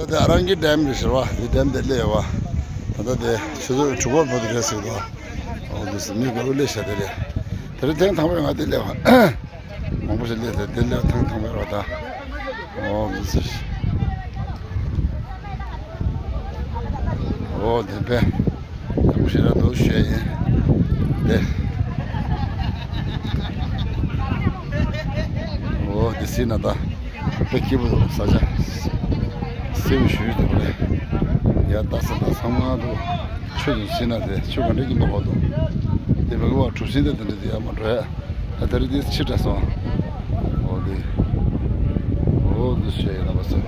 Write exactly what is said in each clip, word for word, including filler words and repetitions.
ད་ལྟ་ཨ་རང་གི་ཌེམ་རེད་ཟེར་བ། དེ་ཌེམ་དེ་སླེབས་ཡོད་བ། ད་ལྟ་དེ་ཆུ་ཚོད་དྲུག་པ་བར་དུ་རེད་ཟེར་གི་འདུག་འོ་འདུག་སེ་མི་དགའ་བོ་སླེབས་ཤག་དེ་རེད། དེ་རིང་ཐེངས་དང་པོ་ང་དེ་སླེབས་པ། མང་པོ་ཞིག་སླེབས་ཏེ་དེ་སླེབས་ཐེངས་དང་པོ་རེད་བ་ད། འོ་འདུག་སེ། འོ་དེ་པས། ཡག་པོ་ཞེ་དྲག་འདུག་ཞུ་ཡ་ཡིན། དེ། འོ་དེ་སྲིད་ན་ད། དཔེ་སྐྱིད་པོ་འདུག་ས་ཆ། སེམས་ཞུས་འདུག་རེད། ཡ་ལྟ་ས་ད་ཚང་མ་འདུག་ཆུ་དེ་སྲིད་ན་དེ་ཆུ་ག་འདྲ་གྱི་འདུག་གོ་འདུག་དེ་བ་གི་བ་གྲུ་གཟིངས་དེ་དེ་འདྲ་དེ་ཡ་མ་འགྲོ་ཡ། ད་ད་རེས་དེ་ཕྱི་དྲགས་སོང་། འོ་དེ། འོ་དེ་ཞེས་ཡིན་ན་མ་ཚོ།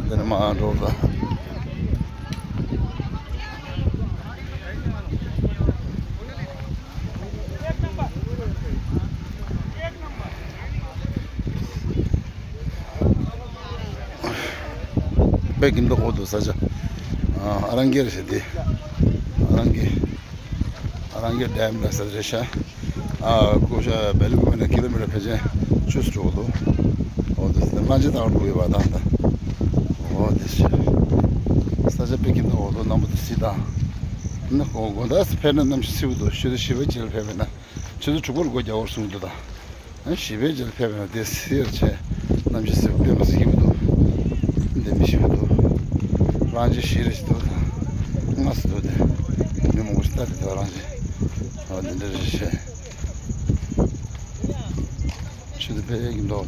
དེ་ནས་མར་འགྲོ་ལ། དཔེ་སྐྱིད་པོ་འདུག་ས་ཆ། ཨ་རང་གི་རེད་དེ། ཨ་རང་གི། ཨ་རང་གི་ཌེམ་ལ་ས་རེད་ཤག་ཨ་ཀུ་ཤ་བེ་ལི་ཀུ་མེ་ན་ཀི་ལོ་མི་ཊར་ཕལ་ཆེར་བཅུ་ཙམ་འགྲོ་གི་འདུག་འོ་དེ་ལམ་ཅིག་དང་པོ་ཡོད་པ་དང་ད། འོ་དེ་ཤི། ས་ཆ་དཔེ་སྐྱིད་པོ་འདུག་འོ་དོ་གནམ་པོ་དེ་སྲིད་དང་། ན་ཁོ་དགོང་དག་ཕེབས་ན་གནམ་གཤིས་བསིལ་པོ་འདུག་ཤི་དུ་ཤི་བའི་རྗེས་ལ་ཕེབས་པས་ན། ཆུ་ཚོད་དྲུག་པར་སྒོ་རྒྱག་འོར་གསུངས་འདུག་ད། ཨ་བཞི་པའི་རྗེས་ལ་ཕེབས་པས་ན་དེ་སེར་ཆེ། གནམ་གཤིས་སེར་པོ་དཔེ་མ་སྲིད་སྐྱིད་པོ་འདུག་འདི་མི་ཤི་བ་འདུག་རང་ཅི་ཤི་རེ་ཞིག་འདུག་ད། ངས་སུ་འདུག་དེ། མི་མང་པོ་ཞིག་ལྟ་དེ་འདུག་རང་ཅི། ཨ་འདི་འདྲ་རེ་ཤེས། ཆུ་དེ་ཕལ་ཡས་ཀྱི་མདོག་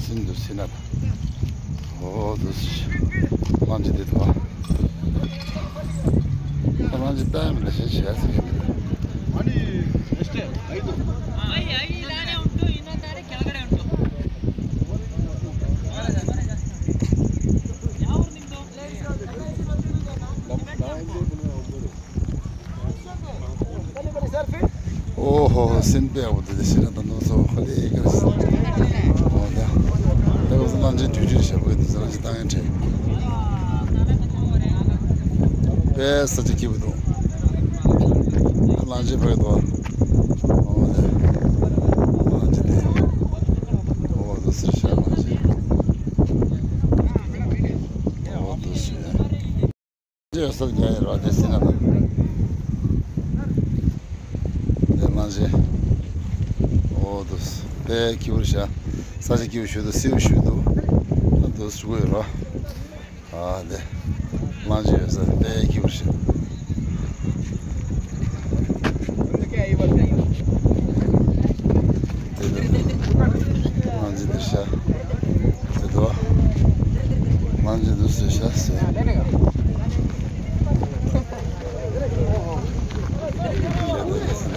སིན་དུ་སིན་ན་ད། འོ་དུ་སི། གླང་ཆེན་དེ་དུ་བ། གླང་ཆེན་ལྟ་ཡ་མི་འདྲ་ཞེས་བྱས་ཟེར་གྱི་མི་འདུག་ཨོ་ཧོ་ཧོ། སིན་པའོ་དེ་ཤི་ན་ད་ནོ་སོ་ཧ་ལེ་ཀར་སི། ཨོ་ཡ། ད་གོ་སོ་གླང་ཆེན་དུས་ཆེན་ཞབས་ཀྱི་དུས་ཚོད་ལ་ཅི་བཏང་ཡང་འཕྲད། པའི་ས་ཆ་སྐྱིད་པོ་འདུག་གླང་ཆེན་བོད་དོ། ཨོ་ཡ། གླང་ཆེན་དེ། ཨོ་དོ་སི་ཤ་གླང་ཆེན། ཨོ་དོ་སི་ཡ། ཡོད་ས་རྒྱ་ཡོད་ར་དེ་སྲིད་ན་དང་། དེ་གླང་ཆེན། ཨོ་དུ་དཔེ་སྐྱིད་པོ་ཤ། ས་ཆ་སྐྱིད་པོ་ཞུ་དུ་སེའུ་ཞུ་དུ། ཨ་དུ་ཞུ་གི་ཡོད་ར། ཨ་དེ། གླང་ཆེན་ཡོད་ས་དཔེ་སྐྱིད་པོ་ཤ། དེ་ལ་གླང་ཆེན་འདིར་ཤ། དེ་དོ། གླང་ཆེན་འདིར་ཤ་ཟེར།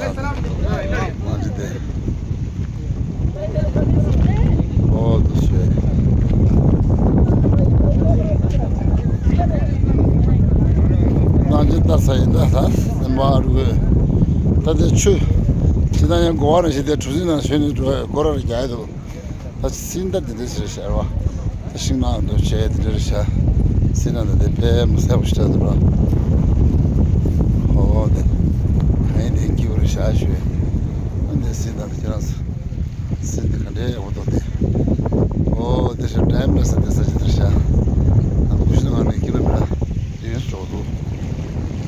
གླང་ཆེན་དེ། ཨོ་དུ་ཤ། གླང་ཆེན་ལྟ་ས་ཡིན་ད་ད་སེམས་པ་རུ། ད་དེ་ཆུ། ཇི་ལྟར་ཡང་གོ་བ་རང་ཞིག་དེ་གྲུ་གཟིངས་ནང་ཞོན་ནས་འགྲོ་བའི་སྐོར་ར་རྒྱག་ཡ་འདུག་ད་སྲིན་ད་དེ་འདྲ་ཞིག་ཤར་བ། ད་ཤིང་ནགས་འདུག་བྱས་དེ་འདྲ་ཤར། སྲིན་ནགས་འདི་དེ་ཕལ་མི་གསལ་པོ་ཞིག་འདུག་ར། ཨོ་དེ། གང་ཡིན་དེ་སྐྱིད་པོ་རེད་ཤག་ཞུ། ཨ་འདི་སྲིན་ད་ཁྱེད་རང་ཚོ། སྲིན་དེ་ག་འདྲའི་ཡག་པོ་འདུག་དེ། ཨོ་དེ་ཤར་ཌེམ་ལ་ས་དེ་ས་ཆ་དེར་ཤར། ཨ་ནི་ཀུ་ཤི་ན་ང་ནས་ཀི་ལོ་མི་ཊར་བདུན་ཙམ་འགྲོ་འདུག་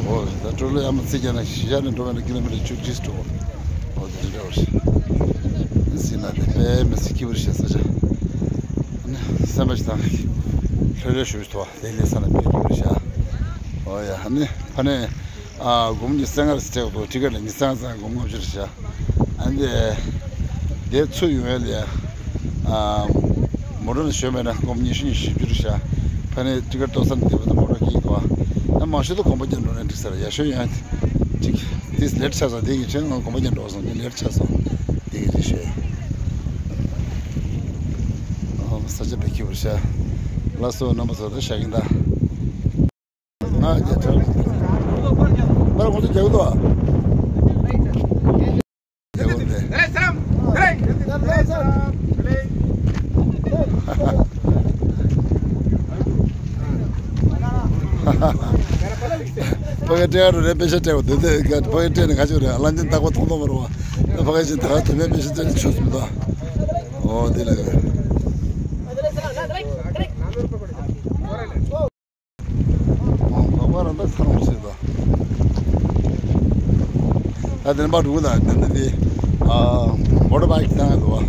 ཨོ་ད་ཀྲོ་ལོ་ཡ་མ་ཚིག་རྒྱ་ན་ཤི་ཤར་ནས་འགྲོ་བ་ན་ཀི་ལོ་མི་ཊར་བཅུ་གཅིག་འགྲོ། ཨོ་དེ་འདྲ་བ་ཞིག་སྲིན་ནགས་དེ་དཔེ་མི་སྲིད་སྐྱིད་པོ་རེད་ཤག་ས་ཆ། ཨ་ནི་སེམས་པ་ཞིག་དང་། ལྷོད་ལྷོད་ཞུ་ཞུ་ཐོག་དེ་ལས་ས་ན་དཔེ་སྐྱིད་པོ་རེད་ཤག་ཨོ་ཡ་ཨ་ནི་ཕ་ནས་ཨ་སྒོར་མོ་ཉི་ཤུ་རྩ་ལྔ་རེ་སྤྲད་འདུག་ཊི་ཀེ་ཊི་ལ་ཉི་ཤུ་རྩ་ལྔ་སྒོར་མོ་ལྔ་བཅུ་རེད་ཤག་ཨ་ནི་དེ་ཚུར་ཡོང་ཡ་ལ་ཡ་ཨ་མོ་ཊ་ནས་ཞོན་མེད་ན་སྒོར་མོ་ཉི་ཤུ་ཉི་ཤུ་བཅུ་རེད་ཤག་ཕ་ནས་ཊི་ཀེ་ཊི་ཏོག་ཙམ་འདི་བར་དུ་མོ་ཊ་སྐྱེལ་གི་འདུག་ཨ་མང་ཤོས་དུ་གོམ་པ་བརྒྱབ་འགྲོ་ན་འགྲིག་ས་རེད། ཡར་ཞོན་ཡོང་ཡ་ཅིག་དེ་ལེ་ཊི་ཆགས་སོང་། དེ་ཡི་ཕྱིར་ང་གོམ་པ་བརྒྱབ་འགྲོ་སོང་། དེ་ལེ་ཊི་ཆགས་སོང་། དེ་གི་རེད་ཤག་ཨོ་ས་ཆ་དཔེ་སྐྱིད་པོ་རེད་ཤག་ལགས་སོ། རྣམ་པ་ཚོ་ད་ཤག་གིན་ད། ང་རྒྱ་ཁྲལ། ད་ཁོང་ཚོ་རྒྱག་གི་འདུག་ཨ། རྒྱག་གི་འདུག་སྟེ། ཕ་གི་སྤྲད་རུ་རེད། པེ་ཤ་སྤྲད་པ་འདུག་སྟེ། ཕ་གི་སྤྲད་ནས་ཁ་ཆུ་རེད། གླང་ཆེན་རྟག་པར་མཐོང་མཐོང་མ་རུང་བ། ཕ་གི་ཅིག་ད་དེ་མེད་པའི་ཞིག་ཅན་ཆོས་སུ་ད། ཨོ་དེ་ལ་གི། ཨོ་གོ་བ་རང་ད་ཁ་རང་ཞིག་ད། ད་དེ་ནས་འགྲོ་གི་ད་དེ་འདི་དེ། ཨ་མོ་ཊ་བྷའིཀ་བཏང་ཡོད་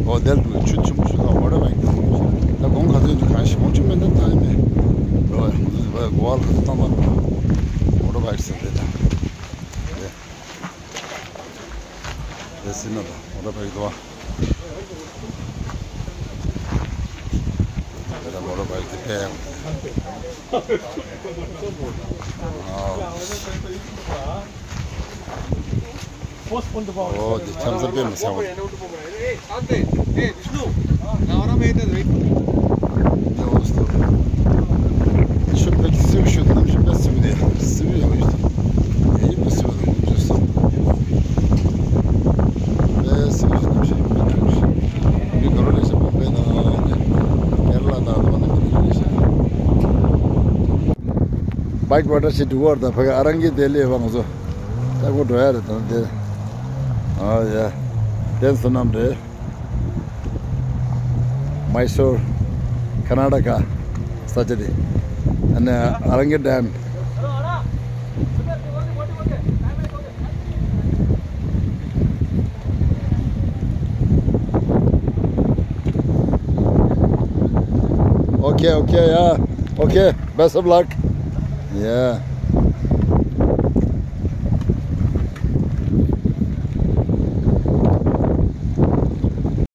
པ། ཨོ་དེར་འགྲོ་ཆུ་ཆུ་མོ་ཆུ་ད་མོ་ཊ་བྷའིཀ་བཏང་། ད་གོང་ག་ཚོད་འདུག་གང་ཞིག་གོང་ཆུ་མེད་ད་ད་ཡིན་མེད། འགྲོ་བ་གོ་བ་ལ་ད་ད་མོ་ཊ་བྷའིཀ་ཟེར་དེ་ད། དེ་སྲིད་ན་ད་མོ་ཊ་བྷའིཀ་འདུག་བ། དེ་ད་མོ་ཊ་བྷའིཀ་དེ་ཕལ་ཡང་། ཨོ་དེ་ཁྱམས་ས་དཔེ་མི་སྲིད་པ། ཡོངས་སུ། ཆུ་དཔེ་སེའུ་ཤུ་གནམ་གཤིས་དཔེ་སེའུ་དེ་སེའུ་ཡོད་ཡོད། ཡེ་དཔེ་སེའུ་དེ་ཡོད་སོང་། དཔེ་སེའུ་གནམ་གཤིས་དཔེ་སེའུ་ཤུ། མི་ག་རོ་ལས་བྱེད་པ་དཔེ་དང་ནི་ཀེ་ར་ལ་དང་དུ་བ་ནི་མི་དེ་ལས་བྱེད། བྷའིཀ་བྷ་ཊར་ཞིག་འགྲོ་བར་དང་ཕ་གི་ཨ་རང་གི་དེ་ལས་བང་བཟོ། ལྟ་བུ་འགྲོ་ཡ་རེད་དང་དེ། ཨ་ཡ། དེ་བསོད་ནམས་རེད། Mysore, Karnataka, ས་ཆ་དེ། ཨ་ནི་ཨ་རང་གི་ཌེམ། Okay, okay, yeah. Okay, best of luck. Yeah.